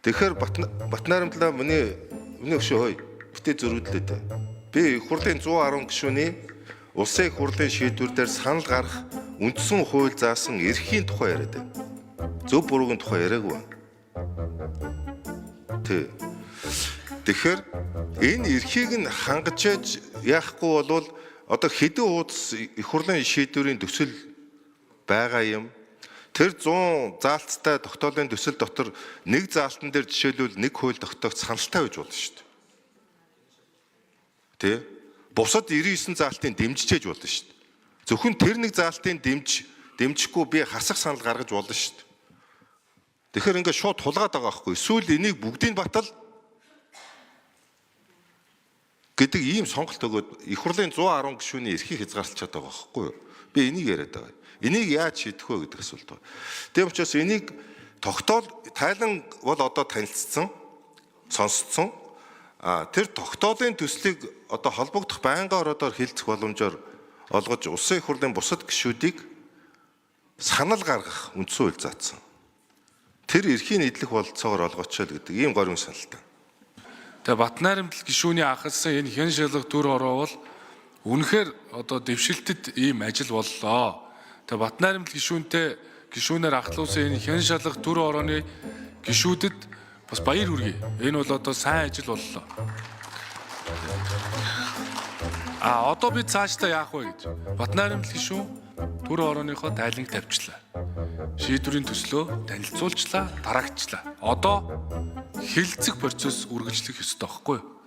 Тэгэхээр Батнайрамдлаа миний өшөө хой битээ зөрүүдлээ дээ. Би их хурлын 110 гишүүний улсын их хурлын шийдвэр дээр санал гаргах үндсэн хууль заасан эрхийн тухай яриад байна. Зөв буруугийн тухай яриаггүй байна. Тэ. Тэгэхээр энэ эрхийг нь хангаж ээж яахгүй болвол одоо хэдэн хуудас их хурлын шийдвэрийн төсөл байгаа юм. Тэр 100 заалттай тогтоолын төсөл дотор нэг заалтан дээр жишээлбэл нэг хууль тогтоох саналтай байж болно шүү дээ. Тэ? Бусад 99 заалтын дэмжиж болно шүү дээ. Зөвхөн тэр нэг заалтын дэмжихгүй би хасах санал гаргаж болно шүү дээ. Тэгэхээр ингээд шууд тулгаад байгаа байхгүй. Эсвэл энийг бүгдийг батал гэдэг ийм сонголт өгөөд их хурлын 110 гишүүний эрхийг хязгаарлалчаад байгаа байхгүй юу? Би энийг яриад байгаа. Энийг яаж шийдэх вэ гэдэг асуулт байна. Тийм учраас энийг тогтоол тайлан бол одоо танилцсан, сонсцсон. А тэр тогтоолын төслийг одоо холбогдох байнгын ороодоор хилцэх боломжоор олгож улсын их хурлын бусад гишүүдийг санал гаргах үндсэн хууль заасан. Тэр эрхийн нийтлэх бололцоогоор олгоочол гэдэг ийм горим саналтай. Тэгээ Батнайрамдал гишүүний анхалсан энэ хэн шалга төр ороо бол үнэхээр одоо дэвшилтэд ийм ажил боллоо. Тэгээ Батнайрамдал гишүүнтэй гишүүнээр ахлуулсан энэ хэн шалга төр орооны гишүүдэд бас баяр хүргэе. Энэ бол одоо сайн ажил боллоо. А одоо би цаашдаа яах вэ гэж. Батнайрамдал гишүүн төр орооныхоо тайланг тавьчлаа. Шийдвэрийн төслөө танилцуулчлаа, дараагчлаа. Одоо хэлцэх процесс үргэлжлэх ёстой байхгүй юу?